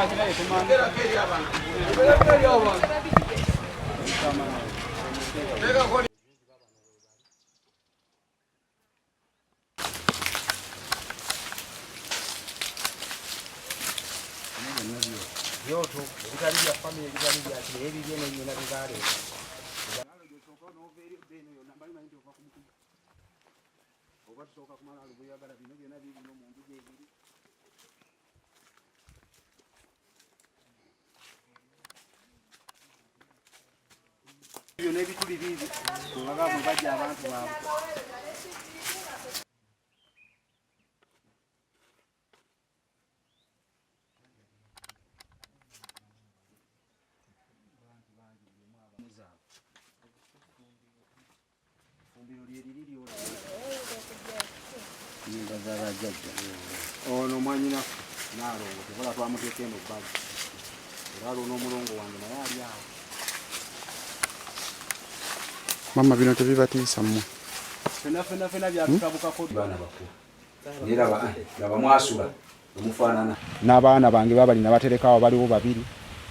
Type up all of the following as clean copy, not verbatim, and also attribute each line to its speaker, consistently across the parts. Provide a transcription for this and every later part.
Speaker 1: Byoto ebitali bya famire, ebitali byaki, naye bibye nenyina bibaleeta. Oba tusooka kumala lubuyagala, bino byonna bibino mu nju gyebiri. Ebyo n'ebituli biibi bwebaba mwe bajja abantu baabwe. Nyumba z'abajjajja. Ono mwanyinaffe Naalongo, tebola twamuteeka eno bbali, era aliwo n'omulongo wange naye ali awo.
Speaker 2: Mama, bino tebibatiisa mmwe?
Speaker 1: Fena fena fena byatutabukako.
Speaker 3: Baana bakulu naye laba, laba mwasula wemufaanana.
Speaker 1: N'abaana bange babali nabaterekawo, baliwo babiri,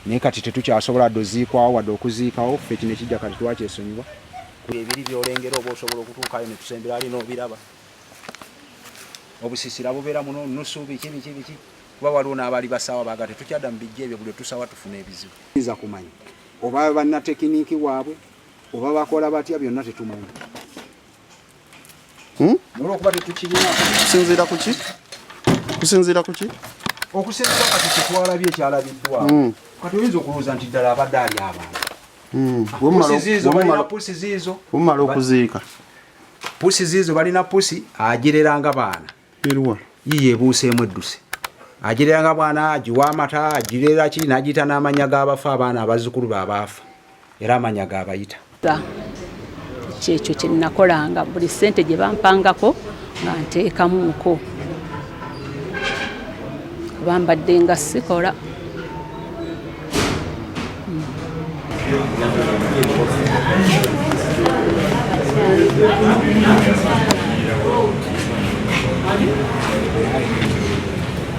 Speaker 1: naye kati tetukyasobola dde oziikwawo wadde okuziikawo. Ffe kino ekijja kati twakyesonyiwa. Ebiri byolengera oba osobola okutuukayo ne tusembera ali n'obiraba. Obusisira bubeera muno nusu biki biki biki, kuba waliwo n'abaali basaawa baga tetukyadda mu bijja ebyo, buli otusawa tufuna ebizibu. Yinza kumanya oba bannatekiniki waabwe oba bakola batya, byonna tetumanyi. Olwokuba tetukirina.
Speaker 2: Kusinziira ku ki? Kusinziira ku ki?
Speaker 1: Okusinziira kati kyetwalabye ekyalabiddwa, kati oyinza okulowooza nti ddala abadde ali abantu. Pusi ziizo balina, pusi ziizo.
Speaker 2: Bumala okuziika.
Speaker 1: Pusi ziizo balina, pusi agireranga baana.
Speaker 2: Eruwa?
Speaker 1: Yiyo ebuuseemu edduse. Agireranga bwana, agiwa amata, agirera ki, n'agiyita n'amannya g'abafu, abaana abazzukulu be abaafa, era amannya g'abayita.
Speaker 4: Kyekyo kye nakolanga, buli ssente gye bampangako nga nteekamuuko, kuba mbadde nga sikola.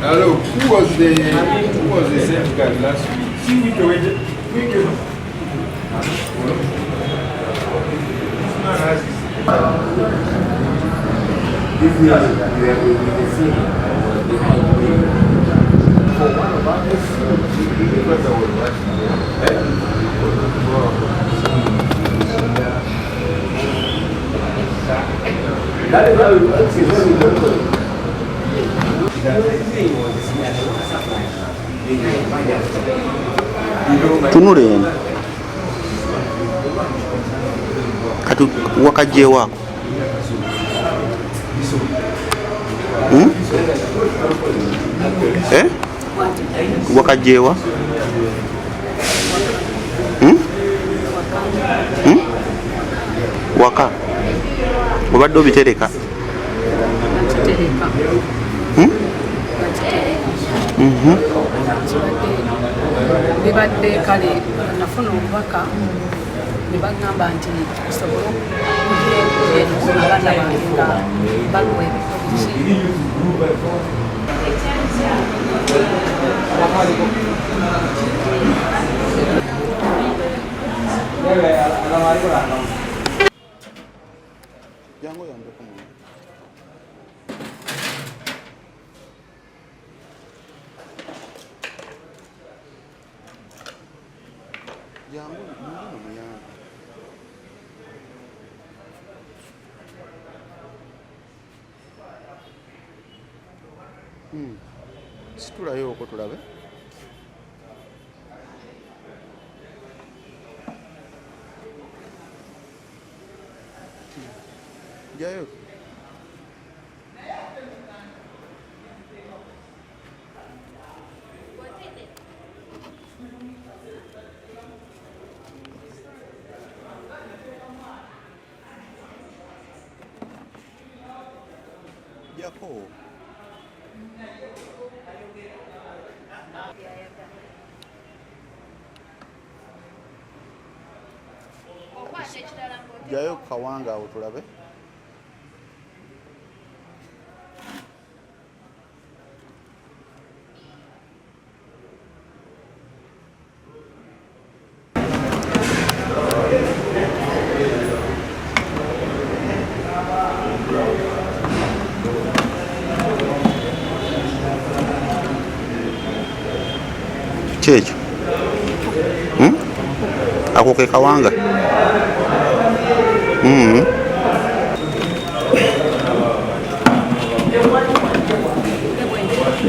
Speaker 5: Hello, who was the safeguard last week? See, we can we can.
Speaker 3: This year we were with the singing. I was behind me.
Speaker 5: For one of us, because I was watching them. That is how it works. It's very good.
Speaker 2: Tunula eno. Kati wakajjewaako? Hmm? Eh? Wakajjewa? Hmm? Hmm? Waka obadde obitereka?
Speaker 4: Nkitereka.
Speaker 2: Hmm?
Speaker 4: Nkitereka. Kibadde bibadde kale nafuna obubaka ne bagamba nti tusobole okugira abaana bange nga baluwa ebifo biki.
Speaker 2: Jangu oyambeko muno. Jangu muno muyambe. Situlayo okwo tulabe. Jayo. Jako. Jayo kawanga awo tulabe. Kyekyo Ako ke kawanga.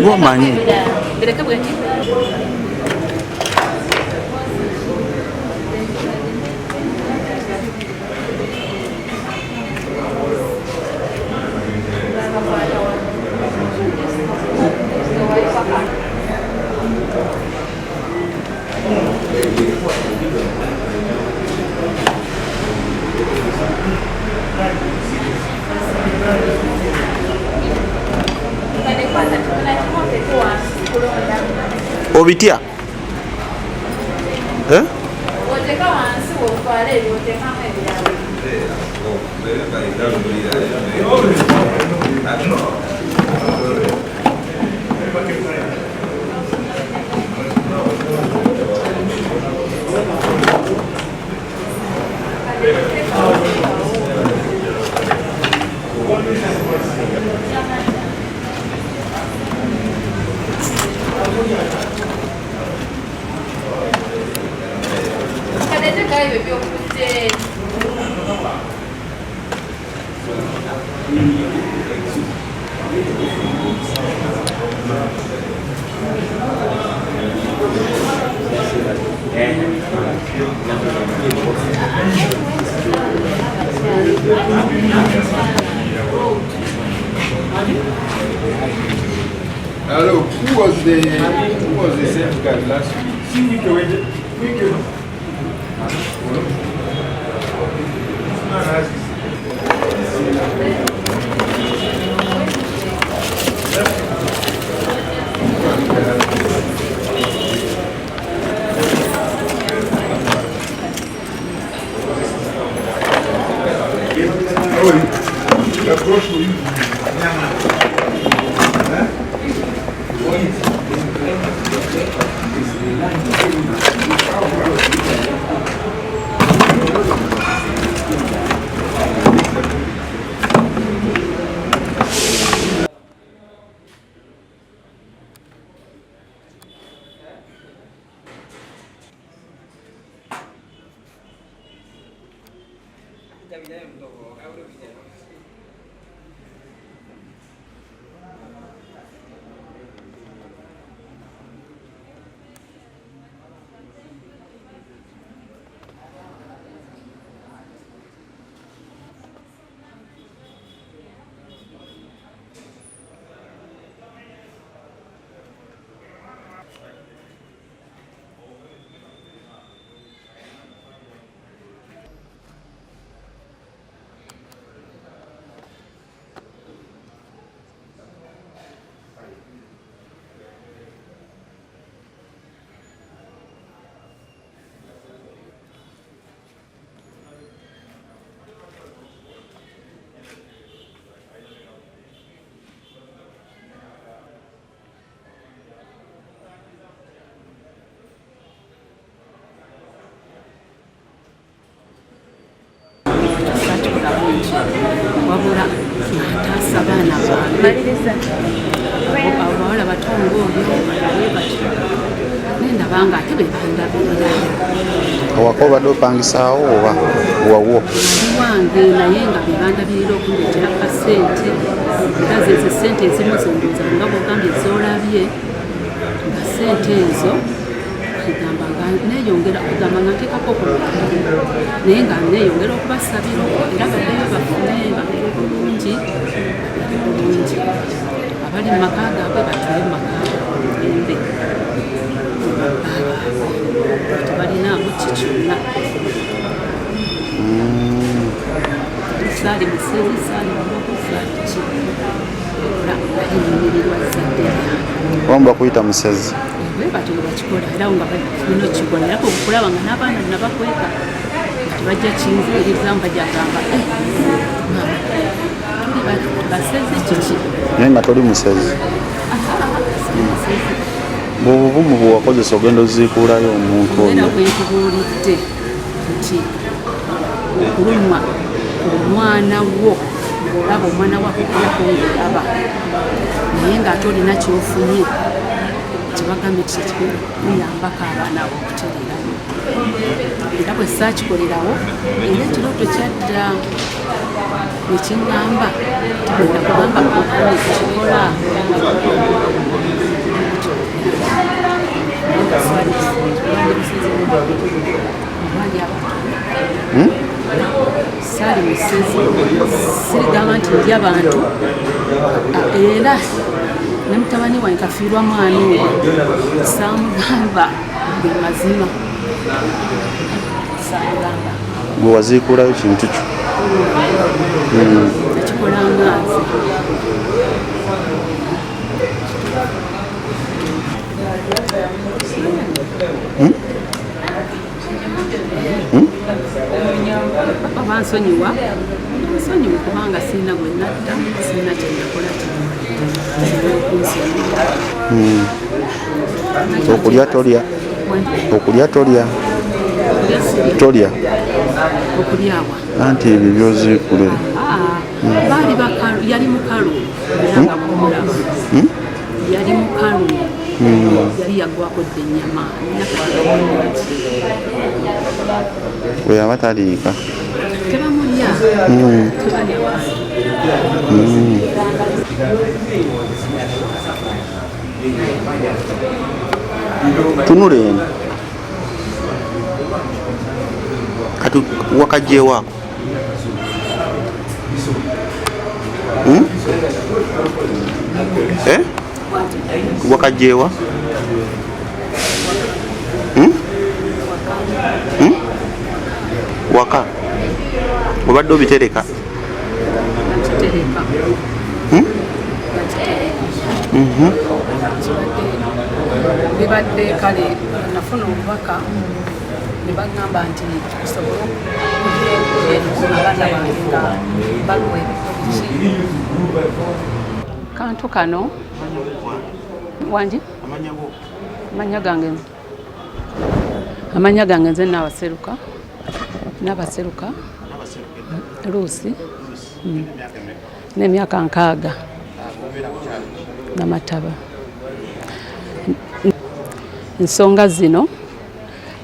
Speaker 2: Gwomanyi. Obitya? Eh?
Speaker 6: Oteka wansi wotwala ebyo otekamu ebirala. Kadeteka ebyo byokutte.
Speaker 5: Hello, who was the safeguard last week? See, we can we can. This man has his. Oh, the brush will use.
Speaker 4: Wabula nataasa abaana bange abawala bato ng'oyo bwe batyo nendaba nga ate be bandabirira.
Speaker 2: Awaka obadde opangisaawo oba wawo?
Speaker 4: Wange naye nga be bandabirira okundeetera kasente era zezo ssente ezimu zondooza nga bw'ogambye z'olabye nga ssente ezo kugamba nga neeyongera kugamba nga nteekako okulukiri naye nga neeyongera okubasabira era baddeyo bafune babeere bulungi babeere bulungi abali mu maka gaabwe batuule mu maka gaabwe baabwe tebalinaamu ki kyonna. Saali musezi, saali mulogo, saali ki era naye nnyumirirwa zzadde lyange.
Speaker 2: Oba bakuyita musezi?
Speaker 4: Bwe batyo bwe bakikola era nga balina okukikola era okulaba nga n'abaana nabakweka nga tebajja kinzikirizamu bajja gamba maama tuli basezi kiki?
Speaker 2: Naye nga toli musezi.
Speaker 4: Siri musezi.
Speaker 2: Bw'obuvumu bwe wakozesa ogenda oziikuulayo omuntu oyo.
Speaker 4: Era bwe nkubuulidde nti okulumwa omwana wo ng'olaba omwana wo akukulako ng'olaba naye ng'ate olina ky'ofunye Kyebagambye nti kyekigenda okuyambako abaana abo okutereerayo, era bwe saakikolerawo, era ekirooto kyadda nekiŋŋamba nti bwe nakugamba okukikola. Saali musezi, sirigamba nti ndya bantu, era ne mutabani wange kafiirwa mwana oyo saamugamba ge mazima, saamugamba.
Speaker 2: Gwe waziikuulayo kintu kyo?
Speaker 4: Nakikola nga nze. Papa, bansonyiwa, nsonyiwe, kubanga sirina gwe natta, sirina kyenakola kikunsonyiwa.
Speaker 2: Okulya tolya? Okulya tolya?
Speaker 4: Okulya sirya.
Speaker 2: Tolya?
Speaker 4: Okulyawa?
Speaker 2: Anti ebyo byoziikule.
Speaker 4: Ah, baali bakalu, yali mukalu, era nga bwomulaba yali mukalu, yali yaggwako dda ennyama.
Speaker 2: Bwe aba taliika.
Speaker 4: Tebamulya, tebalya bantu.
Speaker 2: Tunula eno. Kati wakajjewaako? Hmm? Eh? Wakajjewa? Hmm? Hmm? Waka obadde obitereka?
Speaker 4: Nakitereka.
Speaker 2: Hmm?
Speaker 4: Nakitereka. Bibadde kale, nafuna obubaka ne baŋŋamba nti tusobole okugira abaana bange nga baluwa ebifo biki kantu kano wangi. Amanya gange nze Naabaseruka, Naabaseruka Luusi, n'emyaka 60 namataba. Ensonga zino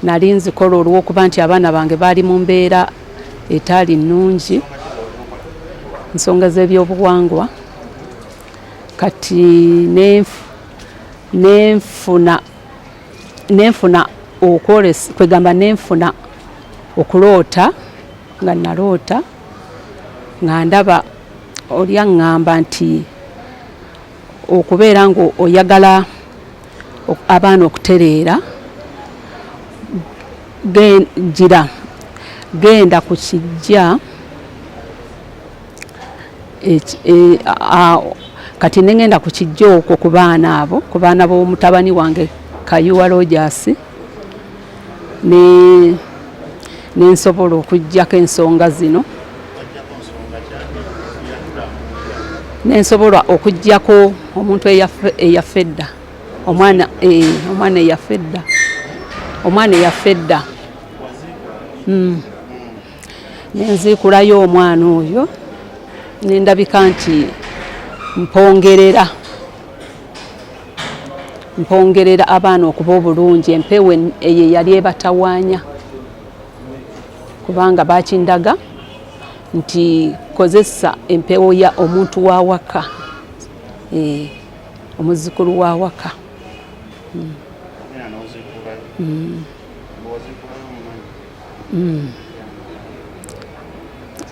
Speaker 4: nali nzikola olw'okuba nti abaana bange baali mu mbeera etaali nnungi, nsonga z'ebyobuwangwa. Kati nenfuna okwolesa, kwegamba nenfuna okuloota, nga naloota nga ndaba oli aŋŋamba nti okubeera nga oyagala abaana okutereera, gira genda ku kijja. Kati nengenda ku kijja okwo ku baana abo, ku baana b'omutabani wange Kayuwa Rogers, ne nensobola okuggyako ensonga zino, nensobola okuggyako omuntu eyafa edda, omwana, omwana eyafa edda, omwana eyafa edda. Nenziikulayo omwana oyo, nendabika nti mpongerera, mpongerera abaana okuba obulungi, empewo eyo eyali ebatawaanya, kubanga bakindaga nti kozesa empewo ya omuntu wa waka, omuzzukulu wa waka.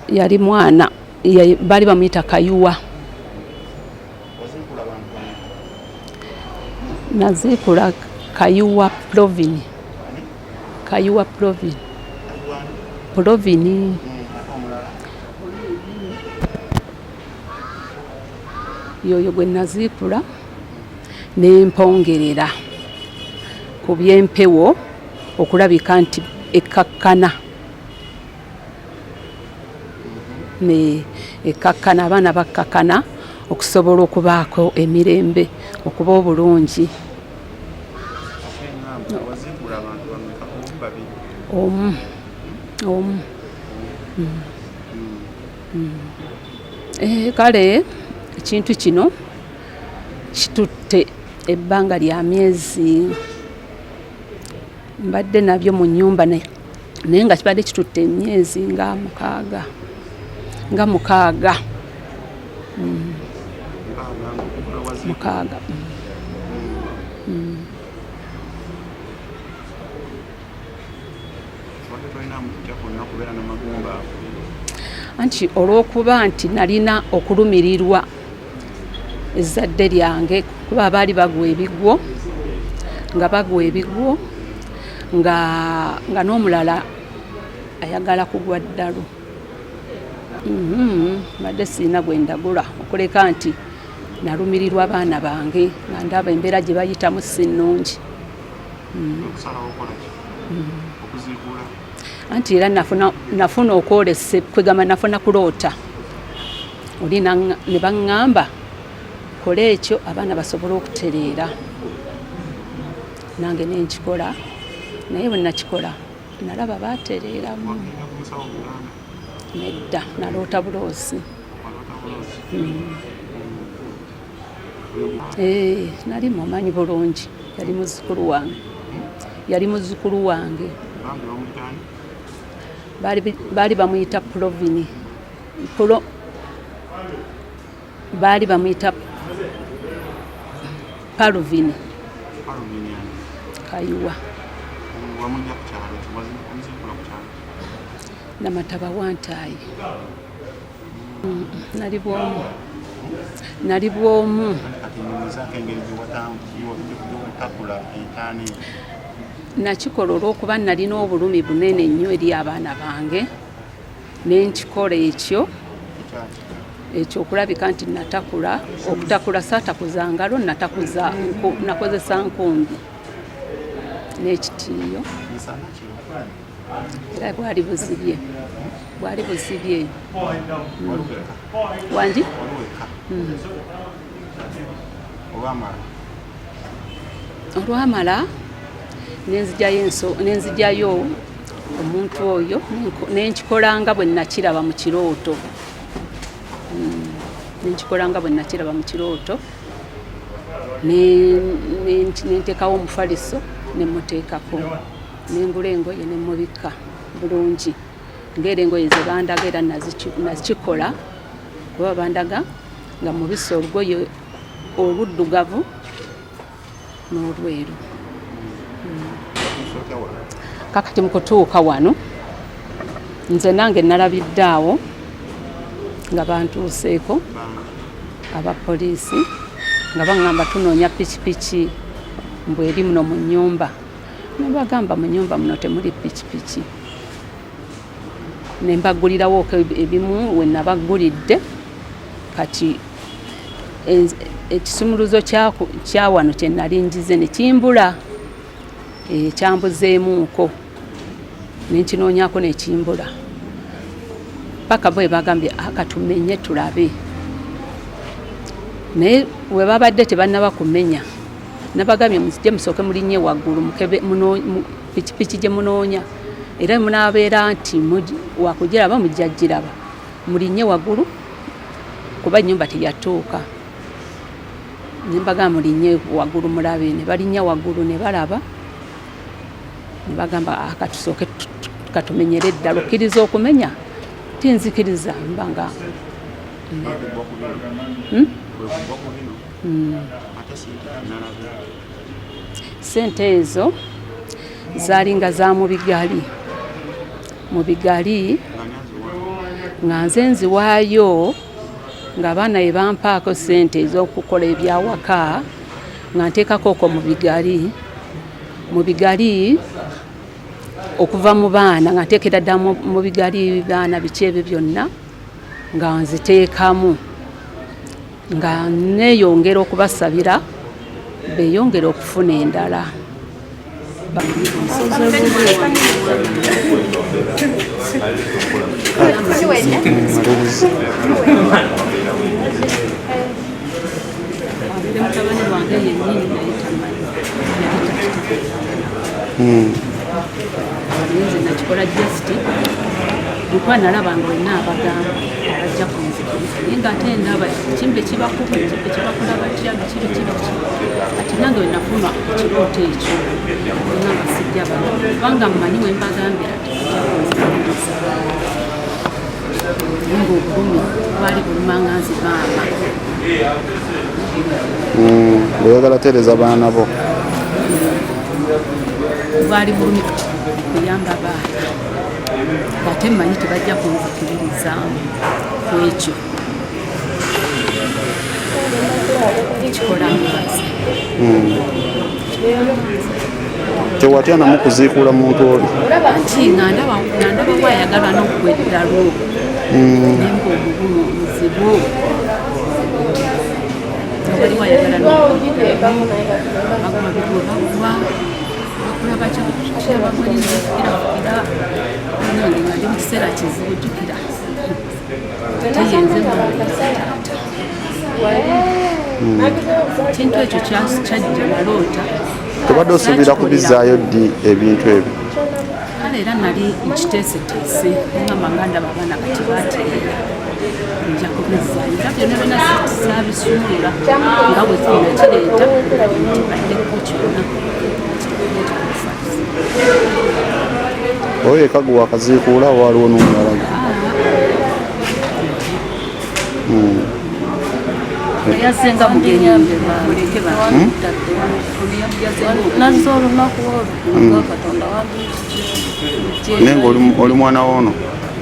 Speaker 4: Yali mwana, baali bamuyita Kayuwa. Naziikula Kayuwa Plovin, Kayuwa Plovin, Plovin yoyo gwe naziikula, nempongerera ku byempewo okulabika nti ekkakkana, ne ekkakkana, abaana bakkakkana okusobola okubaako emirembe, okuba obulungi. Omu omu. Kale ekintu kino kitutte. Ebbanga lya myezi mbadde nabyo mu nnyumba, naye nga kibadde kitutte emyezi nga 6, nga 6. 6. Anti olw'okuba nti nalina okulumirirwa ezzadde lyange, kuba baali bagwa ebigwo, nga bagwa ebigwo, nga n'omulala ayagala kugwa ddalu. Mbadde sirina gwe ndagula, okuleka nti nalumirirwa abaana bange nga ndaba embeera gye bayitamu si nnungi. Anti era nafuna okwolesa, kwegamba nafuna kuloota oli ne baŋŋamba kola ekyo abaana basobole okutereera, nange ne nkikola, naye bwe nakikola nalaba baatereeramu. Nedda, naloota buloosi. Nali mumanyi bulungi, yali muzzukulu wange. Yali muzzukulu wange. Baali bamuyita Plovini. Baali bamuyita Paluvini. Kayiwa. Namataba Wantaayi. Nali bwomu. Nali bwomu. Nakikola olw'okuba nalina obulumi bunene nnyo eri abaana bange, ne nkikola ekyo okulabika nti natakula, okutakula saatakuza ngalo, natakuza nakozesa nkumbi n'ekitiiyo. Era bwali buzibye, bwali buzibye. Wangi? Olwamala nenzijjayo omuntu oyo, nenkikola nga bwe nakiraba mu kirooto. Nenkikola nga bwe nakiraba mu kirooto, nenteekawo omufaliso ne mmuteekako, nengula engoye ne mmubikka bulungi ng'era engoye ze bandaga, era nakikola kuba bandaga nga mubisse olugoye oluddugavu n'olweru. Kakati mu kutuuka wano nze nange nalabidde awo nga bantuuseeko abapoliisi nga baŋŋamba tunoonya pikipiki mbu eri muno mu nnyumba. Ne bagamba mu nnyumba muno temuli pikipiki. Ne mbaggulirawo ebimu we nabaggulidde, kati ekisumuluzo kya wano kye nali ngize ne kimbula, kyambuzeemuuko ne nkinoonyaako ne kimbula paka bwe bagambye akatumenye tulabe. Naye we babadde tebannaba kumenya, nabagambye muzije musooke mulinnye waggulu mukebe pikipiki gye munoonya, era munaabeera nti wakugiraba mujja giraba, mulinnye waggulu kuba ennyumba teyatuuka. Ne mbagamba mulinnye waggulu mulabe, ne balinnya waggulu ne balaba, ne bagamba katusooke katumenyere ddala. Okkiriza okumenya? Tinzikiriza mbanga. Sente ezo zaalinga za mu bigali, mu bigali nga nze nziwaayo, ng'abaana be bampaako sente ez'okukola ebyawaka, nga nteekako okwo mu bigali, mu bigali okuva mu baana, nga nteekera ddala mu bigali baana biki ebyo byonna nga nziteekamu, nga neeyongera okubasabira beeyongere okufuna endala. Mutabani wange yennyini naye tamanyi, yali takitegeera. Nze nakikola just Nkuba nalaba nga wenna abagamba abajja kunzikiriza, naye nga ate ndaba kimbe kibakuba, kimbe kibakola batya, biki biki biki. Kati nange we nafuna ekirooto ekyo ngamba sijja bano, kubanga mmanyi we mbagambira tebajja kunzikiriza. Naye ng'obulumi bwali buluma nga nze maama.
Speaker 2: Oyagala tereeza baana bo.
Speaker 4: Bwali bulumi kuyamba baana, ate mmanyi tebajja kunzikiririzaamu ku ekyo kikola mubazi.
Speaker 2: Tewatya namu kuziikuula muntu oli?
Speaker 4: Anti nga ndaba bwayagalwa n'okugwa eddalu, naye ng'omugumu omuzibu waliwo ayagala n'okugwa baguma bigwa bagwa bakola batya bakugira nange nga ndi mu kiseera kizibu, jjukira ate yenze taata. Ekintu ekyo kyajja naloota.
Speaker 2: Tobadde osuubira kubizaayo ddi ebintu ebyo?
Speaker 4: Kale era nali nkiteeseteese, ngamba nga ndaba abaana kati batereera, nja kubizaayo, era byonna byonna saabisuubira nga bwe nakireeta nti baddeko kyonna.
Speaker 2: Oyo yekka gwe wakaziikuula oba waliwo n'omulala?
Speaker 4: Yazze nga mugenyi, muleke
Speaker 7: Nazze olunaku olwo nga Katonda wambi.
Speaker 2: Naye nga oli mwana woono?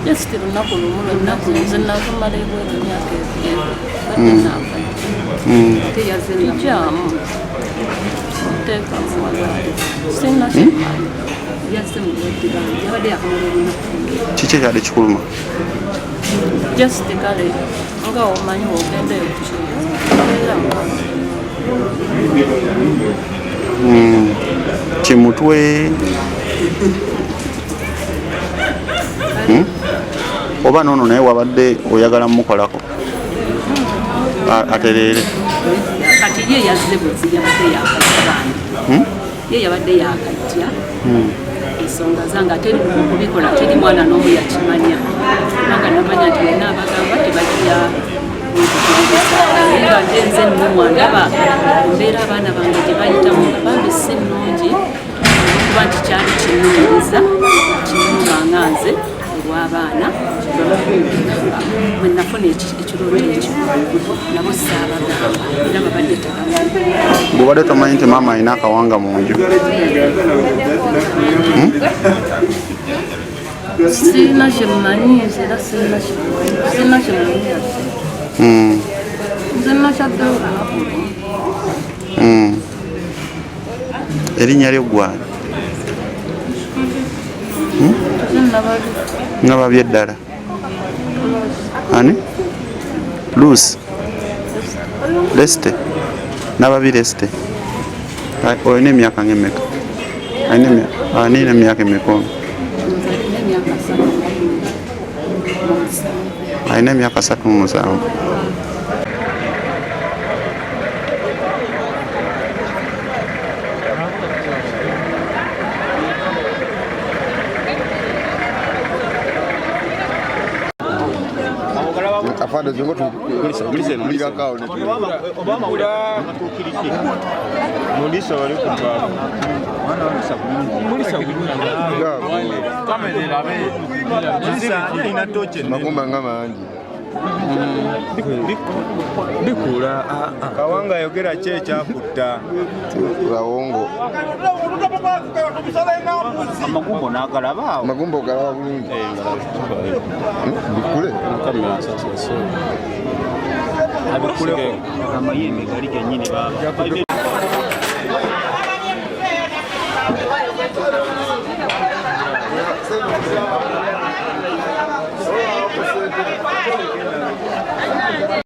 Speaker 7: Just lunaku lumu lunaku, nze nakamala ebweru emyaka 2 badde nava.
Speaker 4: Ate yazze nga
Speaker 7: Kijaamu oteekamu walwadde, sirina kimanyi.
Speaker 4: Yazze mulwadde bangi, yabadde yakamala olunaku.
Speaker 2: Kiki ekyadde kikuluma?
Speaker 7: Just kale nga omanyi wogenda eyo kukiyo obeera
Speaker 2: Kimutwe oba noono, naye wabadde oyagala mumukolako atereere?
Speaker 4: Kati ye yazze buzi, yabadde yakajja bambi, ye yabadde yakajja ensonga zange, ate okubikola teri mwana n'omu yakimanya, kubanga namanya nti wenna abagamba tebajja kunzikiririza. Naye nga ate nze nnumwa, ndaba embeera abaana bange gye bayitamu nga bambi si nnungi, olwokuba nti kyali kinnumiriza, kinnuma nga nze olw'abaana. Bwe nafuna ekirooto ekyo nabo saabagamba, era babadde tebamanyi.
Speaker 2: Bw'obadde tomanyi nti maama alina akawanga mu nju?
Speaker 7: Sirina kyemmanyi nze, era sirina kyemmanyi, sirina kyemmanyi yadde. Nze nakyaddeyo olunaku lumu.
Speaker 2: Erinnya lyo ggwani?
Speaker 7: Nze Nababi.
Speaker 2: Nababye eddala ani? Lusi Leste Nababi Leste. Olina emyaka ng'emeka? Alina emyaka emeka ono?
Speaker 4: Nze alina emyaka 37.
Speaker 2: Alina emyaka 37.
Speaker 5: Afande zingo tulirakawo.
Speaker 8: Mulisa wali kuvaako.
Speaker 5: Magumba nga mangi.
Speaker 8: Bikula. Kawanga yogera ki ekyakutta?
Speaker 5: Lawongo.
Speaker 8: Amagumbo n'agalaba awo.
Speaker 5: Magumba ogalaba bulungi. Bikule.
Speaker 8: Abikuleko amayembe gali gennyini baaba.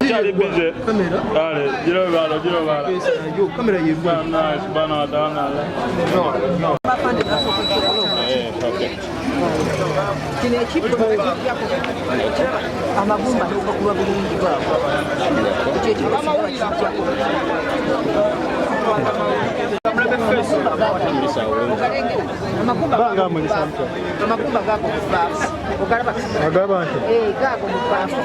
Speaker 8: Kyali busy. Kale, giro bala, giro bala. Bana, bana, bana. Eh, okay.
Speaker 9: Kino ekibbo amagumba nogakuba bulungi bwabo, ekyo ekibbo singa bakijjako. Amagumba gago mu bbaafu ogalaba?
Speaker 8: Ag'abantu?
Speaker 9: Eh, gago mu bbaafu.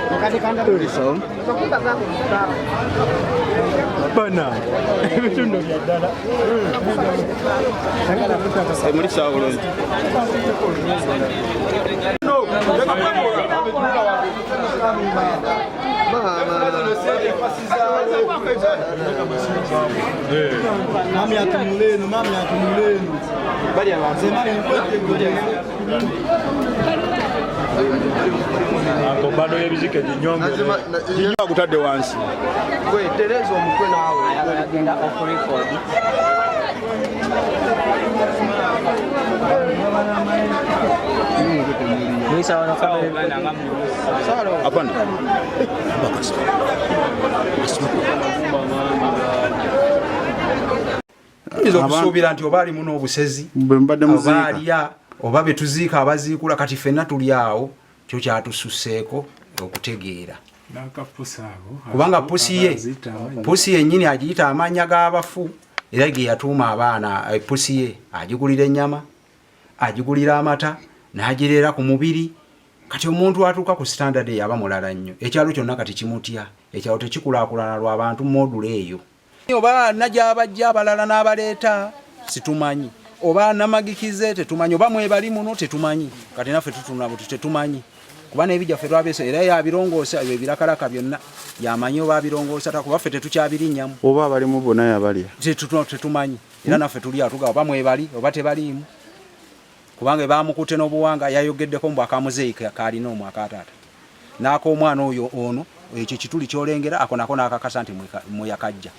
Speaker 9: Amagumba gago mu bbaafu.
Speaker 8: Bana ebitundu bya ddala.
Speaker 2: Mulisa bulungi.
Speaker 8: Mami atunule eno, mami atunule eno. Ako bado y'ebizike ginyongere. Agutadde wansi.
Speaker 5: Gwe tereza omutwe naawe.
Speaker 3: Agenda off record. Mulisa wano kamera.
Speaker 2: Hapana.
Speaker 1: Tuyinza okusuubira nti oba alimu n'obusezi,
Speaker 2: Bwe mubadde
Speaker 1: oba
Speaker 2: muziika.
Speaker 1: alya, oba betuziika abaziikula. Kati ffenna tuli awo, kyo kyatususseeko okutegeera.
Speaker 10: N'akapusi ako.
Speaker 1: Kubanga pusi ye, pusi yennyini agiyita amannya g'abafu, era ge yatuuma abaana. Pusi ye agigulira ennyama, agigulira amata, n'agireera ku mubiri. Kati omuntu atuuka ku standard eyo aba mulala nnyo. Ekyalo kyonna kati kimutya. Ekyalo tekikulaakulana lwa bantu modula eyo. Oba najabajja abalala n'abaleeta situmanyi, oba namagikize tetumanyi, oba mwebali muno tetumanyi. Kati naffe tutunula buti, tetumanyi, kuba n'ebijja ffe twabyese, era yabirongoosa ebyo ebirakalaka byonna, yamanyi oba abirongoosa ta, kuba ffe tetukyabirinyamu.
Speaker 2: Oba abalimu bonna yabalya.
Speaker 1: Tetumanyi, era naffe tuli awo tugamba oba mwebali oba tebaliimu, kubanga bamukutte n'obuwanga. Yayogeddeko mbu akamuzeeyi kalina omwo akataata n'ak'omwana oyo ono, ekyo kituli kyolengera ako nako n'akakasa nti mweyakajja.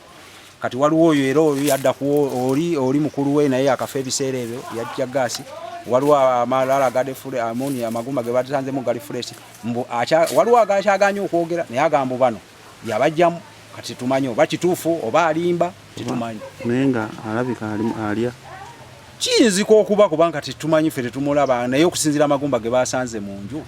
Speaker 1: Kati waliwo oyo, era oyo yadda ku oli, oli mukulu we, naye akafa ebiseera ebyo yajja gaasi. Waliwo amalala gadefule amoni, amagumba ge basanzemu gali fresh, mbu waliwo agakyaganye okwogera, naye agamba bano yabajjamu. Kati tetumanyi oba kituufu oba alimba, tetumanyi.
Speaker 2: Naye nga alabika alimu alya.
Speaker 1: Kiyinzika okuba, kubanga tetumanyi, ffe tetumulaba, naye okusinziira amagumba ge basanze mu nju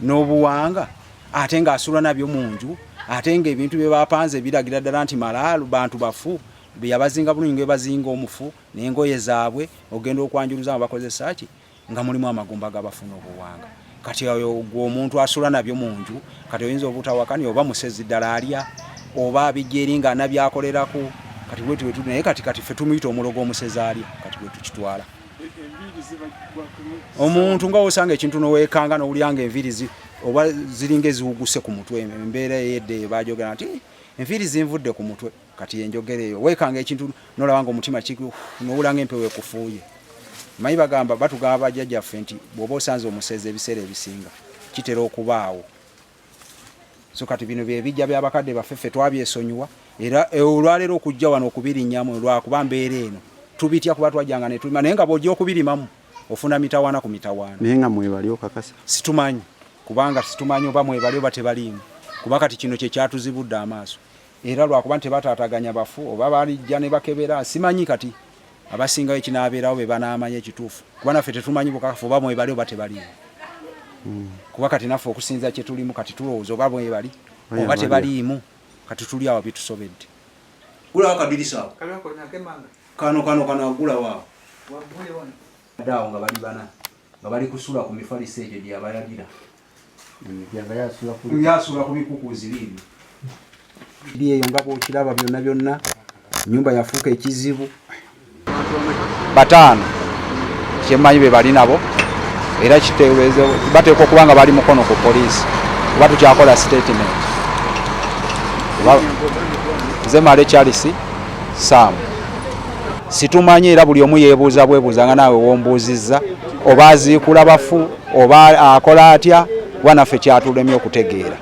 Speaker 1: n'obuwanga, ate ng'asula nabyo mu nju, ate ng'ebintu bye bapanze biragira ddala nti malaalu, bantu bafu. Yabazinga bulungi nga bazinga omufu n'engoye zaabwe, ogenda okwanjuluza nga bakozesa ki, nga mulimu amagumba g'abafu n'obuwanga. Kati oyo gwe omuntu asula nabyo mu nju, kati oyinza obutawakani oba musezi ddala alya, oba abijja eri nga anabyakolerako. Kati bwetu bwetu, naye kati ffe tumuyita omulogo omusezi alya. Kati bwe tukitwala, omuntu nga osanga ekintu noweekanga nowulira nga enviiri oba ziringa eziwuguse ku mutwe, embeera eyedde eyo bajogera nti enviiri zinvudde ku mutwe. Kati enjogera eyo, weekanga ekintu nolaba nga omutima nowulira nga empewo ekufuuye. Manyi bagamba, batugamba bajjajjaffe nti bw'oba osanze omusezi, ebiseera ebisinga kitera okubaawo. So kati bino byebijja byabakadde baffe, ffe twabyesonyiwa, era olwaleero okujja wano okubirinnyamu lwakuba mbeera eno tubitya, kuba twajjanga netulima, naye nga bw'ojja okubirimamu ofuna mitawaana ku mitawaana.
Speaker 2: Naye nga mwebali okakasa?
Speaker 1: Situmanyi, kubanga situmanyi oba mwebali oba tebaliimu, kuba kati kino kyekyatuzibudde amaaso, era lwakuba nti tebataataganya bafu, oba balijja ne bakebera, simanyi. Kati abasingayo ekinaabeerawo be banaamanya ekituufu, kuba naffe tetumanyi bukakafu oba mwebali oba tebaliimu, kuba kati naffe okusinza kye tulimu kati tulowooza oba mwebali oba tebaliimu. Kati tuli awo, bitusobedde. Gulawo akadirisa ako, kano kano kano, agulawo awo awo nga bali bana, nga bali kusula ku mifaliso egyo gye yabalagira. Yasula ku bikukuzi biibyo biri eyo, nga bwokiraba byonna byonna, nyumba yafuuka ekizibu. Bataano kyemmanyi be bali nabo, era bateekwa okuba nga bali mukono ku poliisi, oba tukyakola statement. Nze Male Charles Sam. Situmanyi, era buli omu yeebuuza bwebuuza nga naawe wombuuzizza, oba aziikula bafu oba akola atya, kuba naffe kyatulemye okutegeera.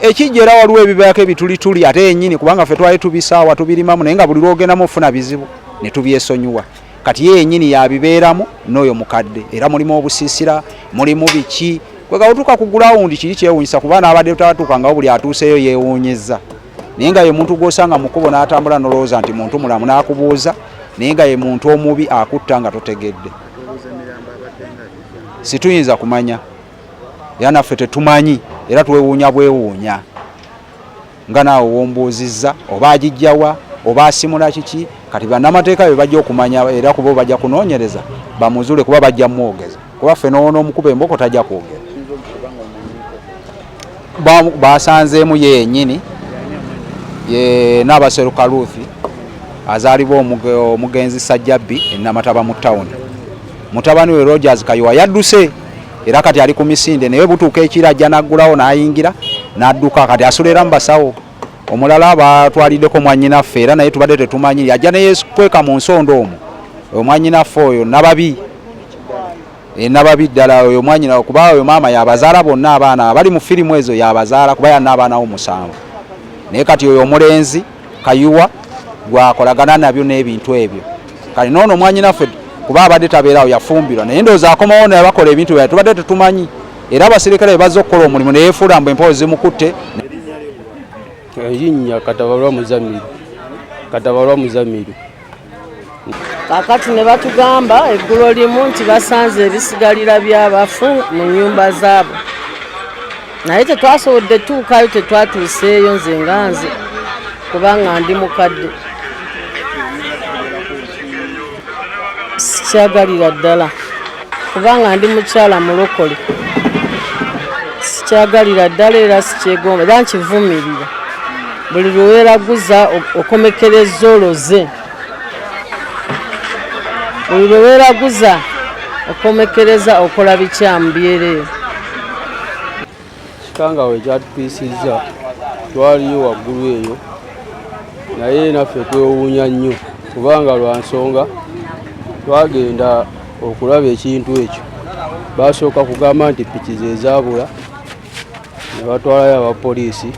Speaker 1: Ekijja era waliwo ebibaako ebitulituli ate yennyini, kubanga ffe twali tubisaawa tubirimamu, naye nga buli lwogendamu ofuna bizibu ne tubyesonyiwa. Kati ye yennyini yabibeeramu n'oyo mukadde, era mulimu obusiisira, mulimu biki, kwega otuuka ku gulawundi kiri kyewuunyisa, kuba n'abadde tatuukangawo, buli atuuseeyo yeewuunyizza. Naye nga ye muntu gw'osanga mu kkubo n'atambula n'olowooza nti muntu mulamu n'akubuuza, naye nga ye muntu omubi akutta nga totegedde. Situyinza kumanya, era naffe tetumanyi, era twewuunya bwewuunya nga naawe wombuuzizza oba agijjawa. oba asimula kiki kati bannamateeka be bajja okumanya era kuba bajja kunoonyereza bamuzuule kuba bajja mwogeza kuba ffe noona omukuba emboko tajja kwogera. Basanzeemu ye yennyini ye Naabaseruka Ruth azaalibwa omugenzi Sajjabbi e Namataba mu tawuni. Mutabani we Rogers Kayiwa yadduse era kati ali ku misinde naye butuuka ekiro ajja n'aggulawo n'ayingira n'adduka kati asula era mu basawo. Omulala batwaliddeko mwannyinaffe era naye tubadde tetumanyi ajja neyekweka mu nsonda omwo. Omwannyinaffe oyo Nababi Nababi ddala oyo mwanyina kuba oyo maama yabazaala bonna abaana abali mu firimu ezo yabazaala kuba yanna abaana wo musanvu naye kati oyo omulenzi Kayiwa gwakolagana nabyo n'ebintu ebyo kati noono mwanyinaffe kuba abadde tabeerawo yafumbirwa naye ndowooza akomawo naye bakola ebintu byaye tubadde tetumanyi era abasirikale bazze okukola omulimu neyefuula mbu empewo zimukutte.
Speaker 10: Erinnya Katabalwa Muzamiru. Katabalwa Muzamiru.
Speaker 11: Kaakati ne batugamba eggulo limu nti basanze ebisigalira by'abafu mu nnyumba zaabwe, naye tetwasobodde tuukayo, tetwatuuseeyo nze nga nze kubanga ndi mukadde, sikyagalira ddala kubanga ndi mukyala mulokole, sikyagalira ddala era sikyegomba era nkivumirira. Buli lwe weeraguza okomekerezza oloze. Buli lwe weeraguza okomekereza okola bikyamu byereere.
Speaker 10: Kikangabwa ekyatutiisizza twaliyo waggulu eyo naye naffe twewuunya nnyo kubanga lwa nsonga twagenda okulaba ekintu ekyo basooka kugamba nti piki ze zaabula ne batwalayo abapoliisi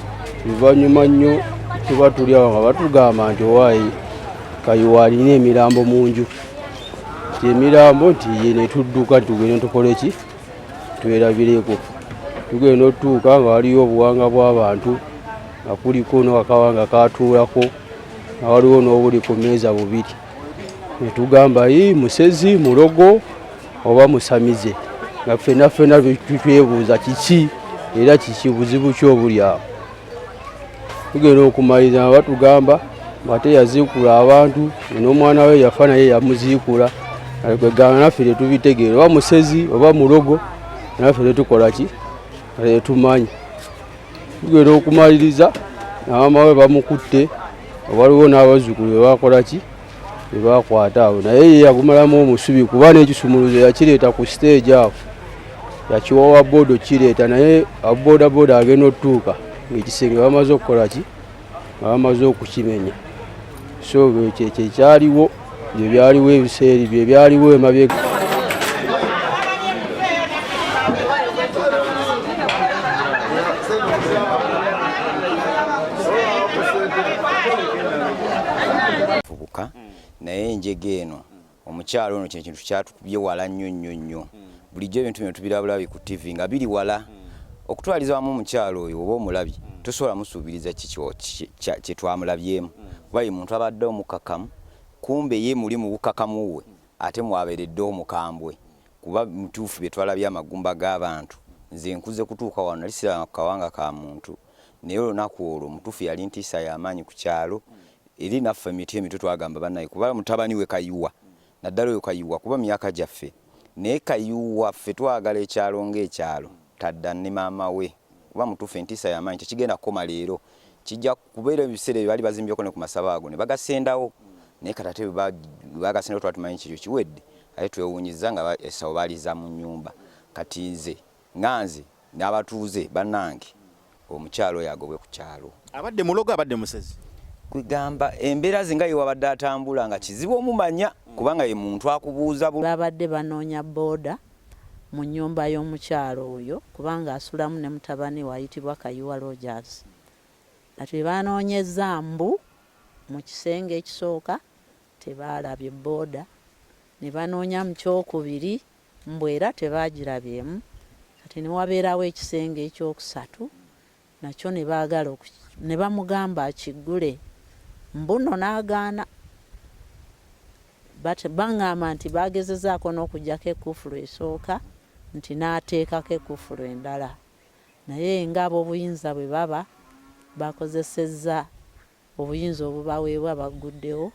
Speaker 10: luvannyuma nnyo tuba tuli awo nga batugamba nti owaayi Kayiwa alina emirambo mu nju nti emirambo nti ye ne tudduka tugende tukole ki twerabireko tugenda otutuuka nga waliyo obuwanga bw'abantu nga kuliko n'akawanga katuulako nga waliwo n'obuli ku mmeeza bubiri ne tugamba yi musezi mulogo oba musamize nga ffenna ffenna twebuuza kiki era kiki buzibu ki obuli awo tugenda okumaliriza nga batugamba ate yaziikula abantu n'omwana we yafa naye yamuziikula kwegamba naffe tetubitegeera oba musezi oba mulogo naffe tetukola ki tetumanyi tugenda okumaliriza na maama we bamukutte waliwo n'abazzukulu bebakola ki bebakwata awo naye ye yagumalamu omusubi kuba n'ekisumuluzo yakireeta ku siteegi awo yakiwa wa booda okukireeta naye aboodabooda agenda otutuuka ng'ekisenge bamaze okukola ki nga bamaze okukimenya so ekyo kyekyaliwo bye byaliwo ebiseera bye byaliwo emabega.
Speaker 3: Fubuka naye enjega eno omukyalo ono kino kintu kyatukubye wala nnyo nnyo nnyo. Bulijjo ebintu bino tubirabulabi ku TV nga biri wala. Okutwaliza wamu omukyalo oyo oba omulabye tosobola musuubiriza kye twamulabyemu kuba ye muntu abadde omukakamu kumbe ye muli mu bukakamu bwe ate mwaberedde omukambwe kuba mutuufu bye twalabye amagumba g'abantu nze nkuze kutuuka wano nali sirabanga ku kawanga ka muntu naye olunaku olwo mutuufu yali ntiisa y'amaanyi ku kyalo eri naffe emiti emito twagamba bannaye kuba mutabani we Kayiwa naddala oyo Kayiwa kuba myaka gyaffe naye Kayiwa ffe twagala ekyalo ng'ekyalo tadda ne maama we kuba mutuufu entiisa y'amaanyi tekigenda kukoma leero kijja kubeera ebiseera ebyo baali bazimbyeko ne ku masabo ago ne bagasendawo naye kati ate bagasendawo twali tumanyi kikyo kiwedde ate twewuunyizza nga essabo baaliza mu nnyumba kati nze nga nze n'abatuuze bannange omukyala oyo agobwe ku kyalo.
Speaker 12: Abadde mulogo abadde musezi?
Speaker 3: Kwegamba embeera ze nga ye wabadde atambula nga kizibu omumanya kubanga ye muntu akubuuza.
Speaker 13: Baabadde banoonya bbooda mu nnyumba y'omukyala oyo kubanga asulamu ne mutabani we ayitibwa Kayiwa Rogers. Kati bwe baanoonyezza mbu mu kisenge ekisooka tebaalabye bbooda ne banoonya mu kyokubiri mbu era tebaagirabyemu kati ne wabeerawo ekisenge ekyokusatu nakyo ne baagala ne bamugamba akiggule mbu nno n'agaana. Bangamba nti baagezezaako n'okuggyako ekkufulu esooka nti n'ateekako ekkufulu endala naye ng'ab'obuyinza bwe baba bakozesezza. Obuyinza obubaweebwa bagguddewo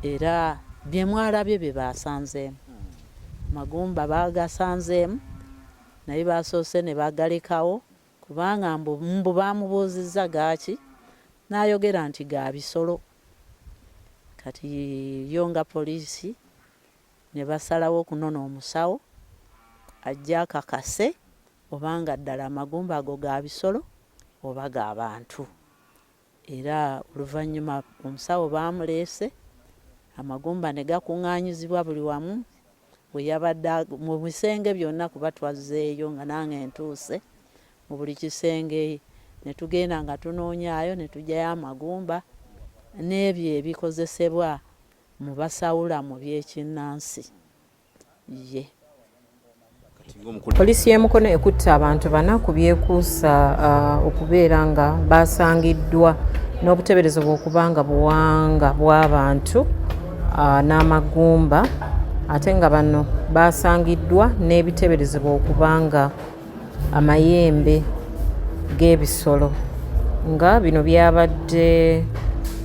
Speaker 13: era bye mwalabye bye baasanzeemu. Amagumba baagasanzeemu naye baasoose ne bagalekawo kubanga mbu mbu baamubuuzizza gaaki n'ayogera nti ga bisolo. Kati yo nga poliisi ne basalawo okunona omusawo ajje akakase oba nga ddala amagumba ago ga bisolo oba ga bantu. Era oluvannyuma omusawo baamuleese, amagumba ne gakuŋŋaanyizibwa buli wamu we yabadde mu bisenge byonna kuba twazzeeyo nga nange ntuuse mu buli kisenge ne tugenda nga tunoonyaayo ne tuggyayo amagumba n'ebyo ebikozesebwa mu basawula mu by'ekinnansi. Ye.
Speaker 14: Poliisi y'e Mukono ekutte abantu bana ku byekuusa uh, okubeera nga basangiddwa n'obuteberezo bw'okuba nga buwanga bw'abantu uh, n'amagumba ate nga bano basangiddwa n'ebiteberezebwa okuba nga amayembe g'ebisolo nga bino byabadde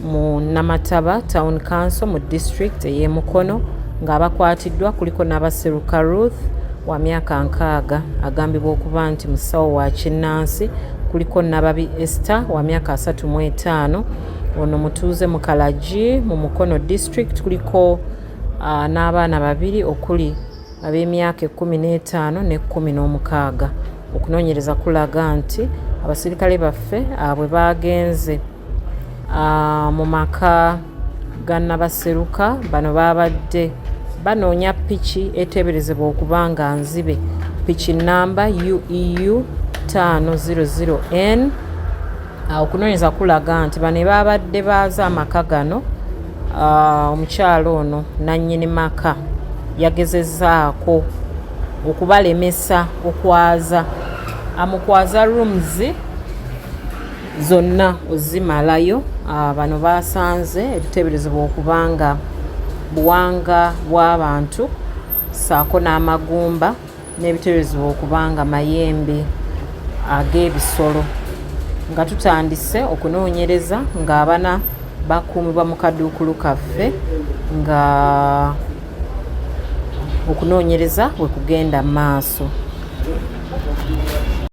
Speaker 14: mu Namataba Town Council mu district ey'e Mukono ng'abakwatiddwa kuliko Nabaseruka Ruth wa myaka nkaaga agambibwa okuba nti musawo wa kinnansi kuliko Nababi Esther wa myaka 35 ono mutuuze mu Kalagi mu Mukono district kuliko uh, n'abaana babiri okuli ab'emyaka 15 n'e16. Okunoonyereza kulaga nti abasirikale baffe bwe baagenze mu maka ga Nabaseruka bano baabadde banoonya piki eteeberezebwa okuba nga nzibe piki nnamba UEU 500N. Okunoonyereza kulaga nti bano baabadde baaza amaka gano omukyala ono nannyini maka yagezezaako okubalemesa okwaza amukwaza rooms zonna ozimalayo. Bano basanze ebiteeberezebwa okuba nga buwanga bw'abantu ssaako n'amagumba n'ebiteeberezebwa okuba nga mayembe ag'ebisolo nga tutandise okunoonyereza ng'abana bakuumibwa mu kaduukulu kaffe nga okunoonyereza bwe kugenda mu maaso.